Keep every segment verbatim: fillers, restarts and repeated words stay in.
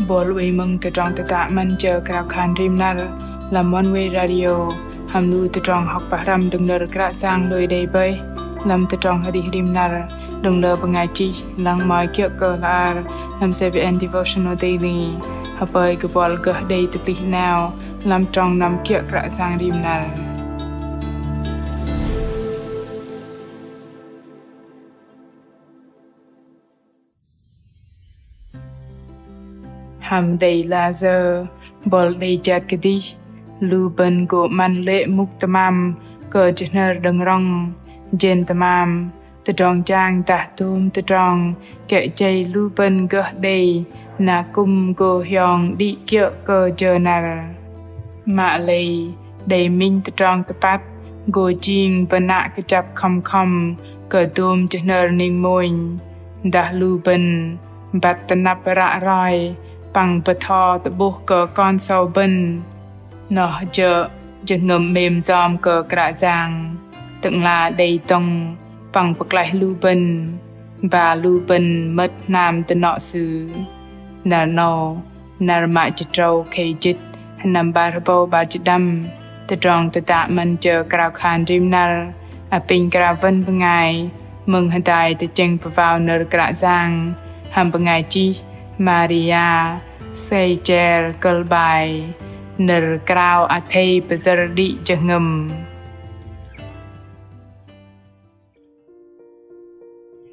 Bol wei mơ̆ng tơdrong tơdă 'măn jơ krao khan rim năr lăm One Way Radio hăm lu tơdrong hŏk pơhrăm đơ̆ng nơ̆r Kră Yang lui đei bơih lăm tơdrong arih rim năr đơ̆ng lơ bơngai chih lăng mă kiơ̆ kơ hla ar lăm CBN Devotional Daily. Hơpơi kơ bol gơh đei tơplih 'nao lăm trong năm kiơ̆ Kră Yang rim năr. Hăm đei la sơ̆ bol đei jat kơdih, lu bơ̆n gô 'măn lê̆ mŭk tơmam kơ jơhnơr đơ̆ng rŏng, jên tơmam tơdrong jang dah dôm tơdrong kĕ jei lu bơ̆n gơh đei, na kư̆m gô hiong đĭ kiơ̆ kơ jơ năr. Mă lei đei minh tơdrong tơpăt gô jing bơnă kơjăp khŏm khŏm kơ dôm jơhnơr ning mônh, dah lu bơ̆n băt tơnăp ră roi păng bơtho tơ'bôh kơ kon sâu bơ̆n. Noh jơ̆ jơhngơ̆m 'mêm yom kơ Kră Yang, Tơ'ngla đei dŏng păng pơklaih lu bơ̆n, ba lu bơ̆n mơ̆t hnam dơnŏ Sư. Năr 'nâu, năr mă jĭt tơdrâu khei jĭt, sơnăm 'bar hơbâu 'bar jĭt đăm, tơdrong tơdă 'măn jơ krao khan rim năr apinh krao wơ̆n bơngai mơ̆ng hơdai tơchĕng pơwao nơ̆r Kră Yang hăm bơngai chih Maria Seicher, kơ̆l bai: Nơ̆r krao athei pơyơ̆r đĭ jơhngơ̆m.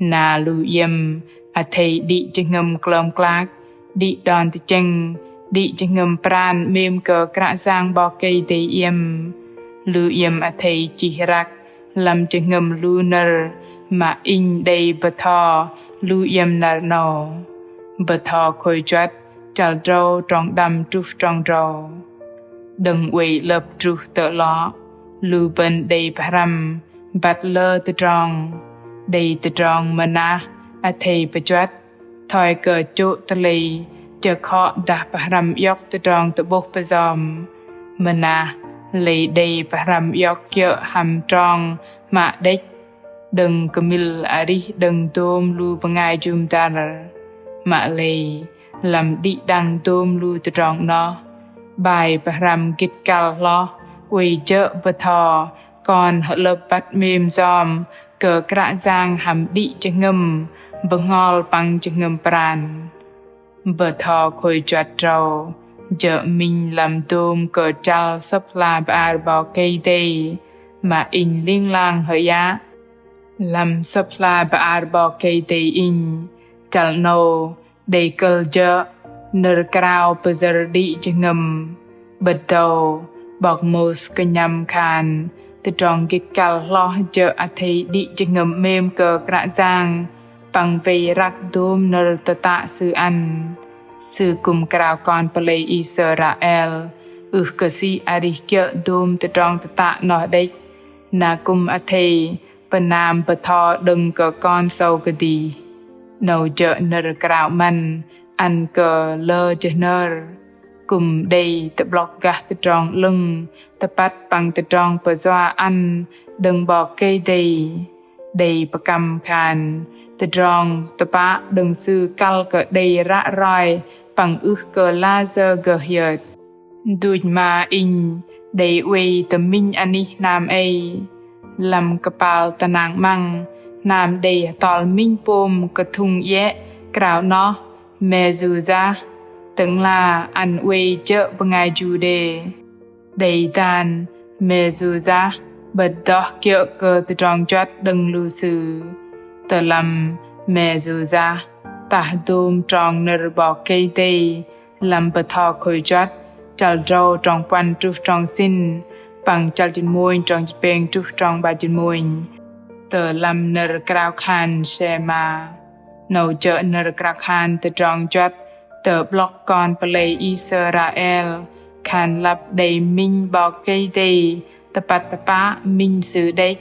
Na lu iĕm athei đĭ jơhngơ̆m klơm klak, đĭ đon tơchĕng, đĭ jơhngơ̆m pran 'mêm kơ Kră Yang 'Bok Kei-Dei iĕm. Lu iĕm athei chih răk lăm jơhngơ̆m lu nơ̆r mă inh đei bơtho lu iĕm năr 'nâu. Bơtho khôi juăt chăl tơdrâu trong đăm truh trong tơdrâu. Đơ̆ng oei 'lơ̆p truh tơ 'lŏ, lu bơ̆n đei pơhrăm băt lơ tơdrong, đei tơdrong mơnah athei pơjuăt, thoi kơ chô̆ tơlei chơkhŏ dah pơhrăm iŏk tơdrong tơ'bôh pơyom. Mơnah lei đei pơhrăm iŏk kiơ̆ hăm trong mă đĕch, đơ̆ng kơmil arih đơ̆ng dôm lu bơngai jŭm dăr. Mă lei lăm đĭ đăng dôm lu tơdrong 'noh, bai pơhrăm gĭt kăl hloh oei jơ̆ bơtho kon hơ'lơ̆p băt 'mêm yom kơ Kră Yang hăm đĭ jơhngơ̆m bơhngol păng jơhngơ̆m pran. Bơtho khôi juăt tơdrâu jơ̆ minh lăm dôm kơ chăl Sơ̆p hla bơar 'Bok Kei-Dei mă inh ling lang hơyă. Lăm Sơ̆p hla bơar 'Bok Kei-Dei inh, chăl 'nâu đei kơ̆l jơ̆ nơ̆r krao pơyơ̆r đĭ jơhngơ̆m. 'Bơ̆t dâu, 'bok Môis kơnhăm khan tơdrong gĭt kăl hloh jơ̆ athei đĭ jơhngơ̆m 'mêm kơ Kră Yang păng wei răk dôm nơ̆r tơtă Sư ăn. Sư kư̆m krao kon pơlei Israel ưh kơ sĭ arih kiơ̆ dôm tơdrong tơtă 'noh đĕch, na kư̆m athei pơnam bơtho đơ̆ng kơ kon sâu kơdih. 'Nâu jơ̆ nơ̆r krao 'măn ăn kơ lơ jơhnơr, kư̆m đei tơ'blŏk gah tơdrong 'lơ̆ng tơpăt păng tơdrong pơyua ăn đơ̆ng 'Bok Kei-Dei. Đei pơkăm khan tơdrong tơpă đơ̆ng Sư kăl kơ đei ră roi păng ưh kơ la sơ̆ gơh hiơt. Duch ma inh đei oei tơ minh anih hnam ei. Lăm kơpal tơnăng 'măng, hnam đei hơtol minh pôm kơthŭng iĕ krao 'noh Mezuzah, Tơ'ngla ăn oei jơ̆ bơngai Juđê. Đei dan Mezuzah 'bơ̆t dŏh kiơ̆ kơ tơdrong juăt đơ̆ng lu sư. Tơ lăm Mezuzah tah dôm trong nơ̆r 'Bok Kei-Dei lăm Bơtho Khôi Juăt, chăl tơdrâu trong puăn truh trong sĭn, păng chăl jĭt mônh trong jĭt pêng truh trong 'bar jĭt mônh. Tơ lăm nơ̆r krao khan Shema, 'nâu jơ̆ nơ̆r krao khan tơdrong juăt tơ'blŏk kon pơlei Israel khan lăp đei minh 'Bok Kei-Dei tơpăt tơpă minh Sư đĕch,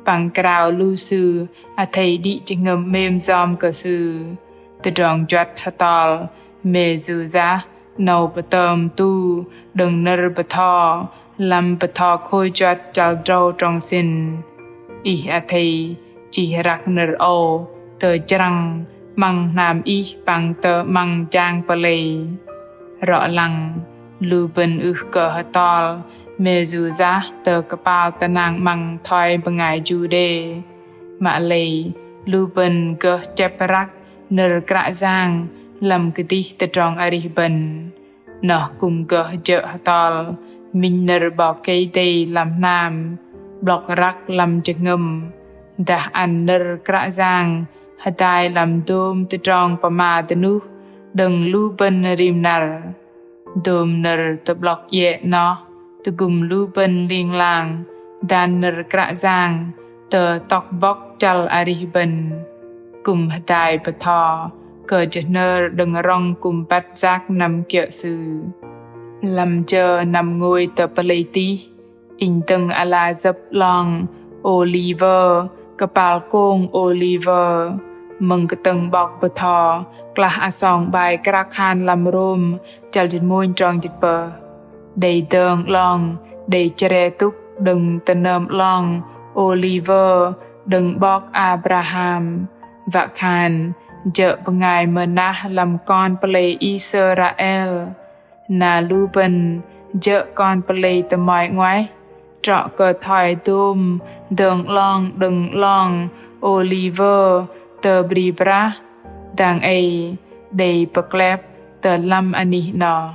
păng krao lu sư athei đĭ jơhngơ̆m 'mêm yom kơ Sư. Tơdrong juăt hơtol Mezuzah 'nâu pơtơm tu đơ̆ng nơ̆r bơtho lăm Bơtho Khôi Juăt chăl tơdrâu trong sĭn. Ih athei chih răk nơ̆r âu tơ chrăng 'măng hnam ih păng tơ 'măng jang pơlei. Rŏ lăng, lu bơ̆n ưh kơ hơtol Mezuzah tơ kơpal tơnăng 'măng thoi bơngai Juđê. Mă lei, lu bơ̆n gơh chĕp răk nơ̆r Kră Yang lăm kơdih tơdrong arih bơ̆n. Noh kư̆m gơh jơ̆ hơtol minh nơ̆r 'Bok Kei-Dei lăm hnam, 'blŏk răk lăm jơhngơ̆m, dah ăn nơ̆r Kră Yang hơdai lăm dôm tơdrong pơma dơnuh đơ̆ng lu bơ̆n rim năr. Dôm nơ̆r tơ'blŏk iĕ noh tơgŭm lu bơ̆n ling lang dan nơ̆r Kră Yang tơ tŏk bŏk chăl arih bơ̆n. Kư̆m hơdai bơtho kơ jơhnơr đơ̆ng rŏng kư̆m băt yak năm kiơ̆ Sư. Lăm jơ năm ngôi tơ pơlei tih, inh dơ̆ng ala jơ̆p 'long Oliver, kơpal kông Oliver, mơ̆ng kơtơ̆ng 'bok bơtho klah asong 'bai krao khan lăm Rôm, chăl jĭt mônh trong jĭt pơh. Đei dơ̆ng 'long đei chre tŭk đơ̆ng tơnơm 'long Oliver đơ̆ng 'bok Abraham, wă khan jơ̆ bơngai mơnah lăm kon pơlei Israel. Na lu bơ̆n jơ̆ kon pơlei tơmoi 'nguaih, trŏ kơ thoi dôm dơ̆ng 'long đơ̆ng 'long Oliver tơ bri brah, dang ei đei pơklep tơ lăm anih noh.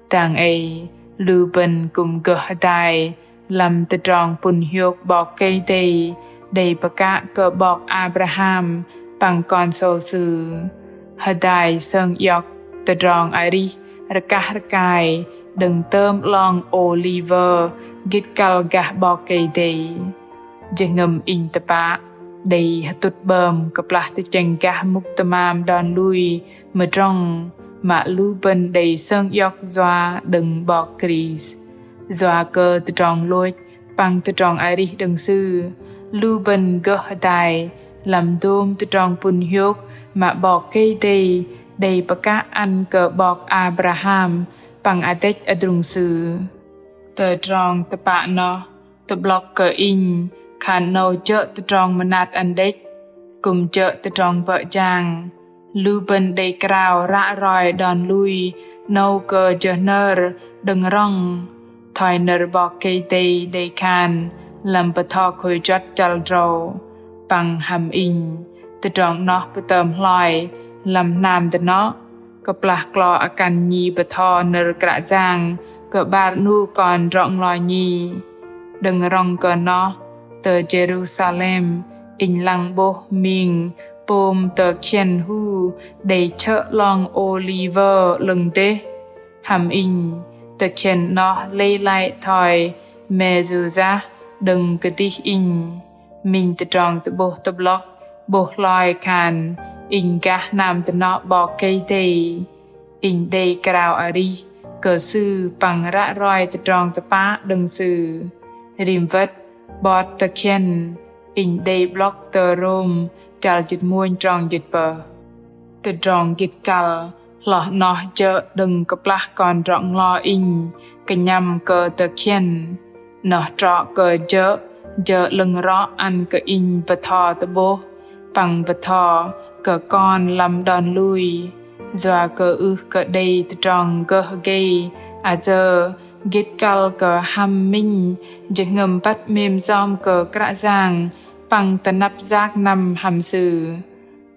Dang ei lu bơ̆n kư̆m gơh hơdai lăm tơdrong pŭn hiôk 'Bok Kei-Dei đei pơkă kơ 'bok Abraham păng kon sâu sư. Hơdai sơng iŏk tơdrong arih rơkah rơkai đơ̆ng tơm 'long Oliver gĭt kăl gah 'Bok Kei-Dei. Jơhngơ̆m inh tơpă đei hơtŭt 'bơm kơplah tơchĕng gah mŭk tơmam đon lui mơdrŏng, mă lu bơ̆n đei sơng iŏk yua đơ̆ng 'Bok Krist. Yua kơ tơdrong lôch păng tơdrong arih đơ̆ng Sư, lu bơ̆n gơh hơdai lăm dôm tơdrong pŭn hiôk mă 'Bok Kei-Dei đei pơkă ăn kơ 'bok Abraham păng adĕch adrung sư. Tơdrong tơpă noh tơ'blŏk kơ inh khan 'nâu jơ̆ tơdrong mơnat ăn đĕch, kư̆m jơ̆ tơdrong bơ̆ jang. Lu bơ̆n đei krao ră roi đon lui 'nâu kơ jơhnơr đơ̆ng rŏng, thoi nơ̆r 'Bok Kei-Dei đei khan lăm bơtho khôi juăt chăl drâu. Păng hăm inh, tơdrong noh pơtơm hloi lăm hnam dơnŏ kơplah klo akăn nhi bơtho nơ̆r Kră Yang kơ 'bar 'nu kon drŏ-nglo nhi. Đơ̆ng rŏng kơ noh, tơ Jêrusalem, inh lăng 'bôh ming pôm tơ khiĕn hu đei chơ̆ 'long Ôliver 'lơ̆ng dêh. Hăm inh, tơ khiĕn noh lei lăi thoi Mezuzah đơ̆ng kơdih inh. Minh tơdrong tơ'bôh tơ'blŏk 'bôh hloi khan inh gah hnam dơnŏ 'Bok Kei-Dei. Inh đei krao arih kơ Sư păng ră roi tơdrong tơpă đơ̆ng Sư. Rim wơ̆t 'bot tơ khiĕn, inh đei 'blŏk tơ Rôm chăl jĭt mônh trong jĭt pơh. Tơdrong gĭt kăl hloh noh jơ̆ đơ̆ng kơplah kon drŏ-nglo inh kơnhăm kơ tơ khiĕn. Noh trŏ kơ jơ̆, jơ̆ 'lơ̆ng rŏ ăn kơ inh bơtho tơ'bôh păng bơtho kơ kon lăm đon lui. Yua kơ ưh kơ đei tơdrong gơh gei, ayơ gĭt kăl kơ hăm minh jơhngơ̆m băt 'mêm yom kơ Kră Yang păng tơnăp yak năm hăm Sư.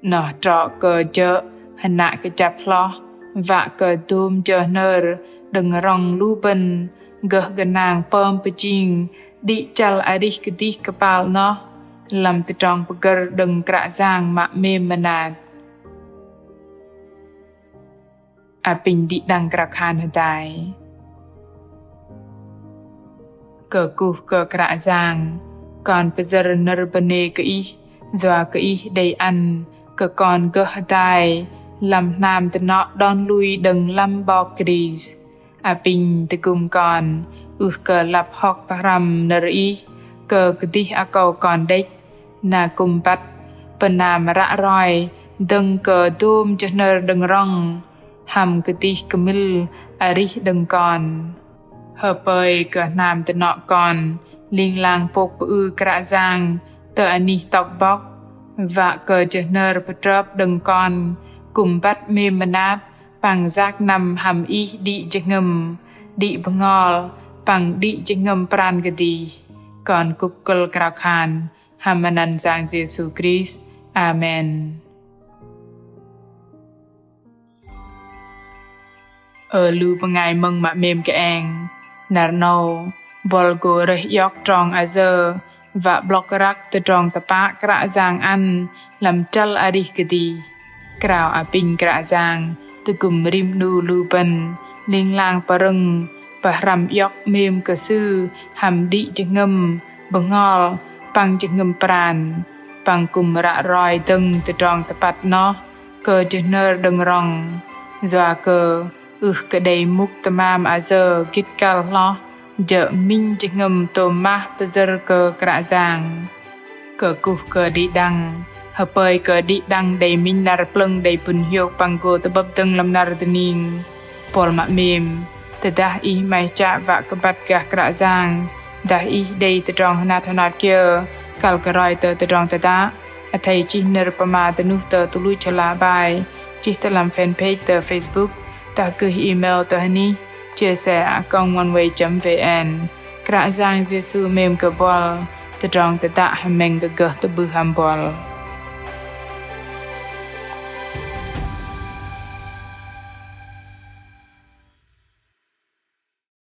Noh trŏ kơ jơ̆ hơnă kơjăp hloh, wă kơ dôm jơhnơr đơ̆ng rŏng lu bơ̆n gơh gơnang pơm pơjing đĭ chăl arih kơdih kơpal noh lăm tơdrong pơgơ̆r đơ̆ng Kră Yang mă 'mêm mơnat. Apinh đĭ đăng krao khan hơdai. Kơkuh kơ Kră Yang, kon pơyơ̆r nơ̆r bơnê kơ Ih, yua kơ Ih đei ăn kơ kon gơh hơdai lăm hnam dơnŏ đon lui đơ̆ng lăm 'Bok Krist. Apinh tơgŭm kon ưh kơ lăp hŏk pơhrăm nơ̆r Ih kơ kơdih akâu kon đĕch, na kư̆m băt pơnam ră roi dơ̆ng kơ dôm jơhnơr đơ̆ng rŏng hăm kơdih kơmĭl arih đơ̆ng kon. Hơpơi kơ hnam dơnŏ kon ling lang pôk pơư Kră Yang tơ anih tŏk bŏk, wă kơ jơhnơr pơtrơp đơ̆ng kon kư̆m băt 'mêm mơnat păng yak năm hăm Ih đĭ jơhngơ̆m, đĭ bơhngol, păng đĭ jơhngơ̆m pran kơdih. Kon kŭk kơ̆l krao khan hăm anăn Yang Yêsu Krist. Amen. Ơ lu bơngai mơ̆ng mă 'mêm kơeng, năr 'nâu buăl gô rơih iŏk trong ayơ wă 'blŏk răk tơdrong tơpă Kră Yang ăn lăm chăl arih kơdih. Krao apinh Kră Yang tơgŭm rim 'nu lu bơ̆n ling lang pơrơ̆ng pơhrăm iŏk 'mêm kơ Sư hăm đĭ jơhngơ̆m bơhngol păng jơhngơ̆m pran, păng kư̆m ră roi dơ̆ng tơdrong tơpăt noh kơ jơhnơr đơ̆ng rŏng. Yua kơ ưh kơ đei mŭk tơmam ayơ gĭt kăl hloh, jơ̆ minh jơhngơ̆m tôm mah pơyơ̆r kơ Kră Yang. Kơkuh kơ đĭ đăng, hơpơi kơ đĭ đăng đei minh năr plơ̆ng đei pŭn hiôk păng gô tơ'bơ̆p dơ̆ng lăm năr dơning. Buăl mă 'mêm, tơdah ih 'maih chă wă kơ băt gah Kră Yang, dah ih đei tơdrong hơnat hơnat kiơ kăl kơ roi tơ tơdrong tơdă, athei chih nơ̆r pơma dơnuh tơ tơluch hla bơar, chih tơ lăm fanpage tơ Facebook, dah gơh email tơ hơnih chia sẻ a còng oneway chấm vn. Kră Yang Yêsu 'mêm kơ buăl, tơdrong tơdă hơmĕng gơh tơ'bưh hăm buăl.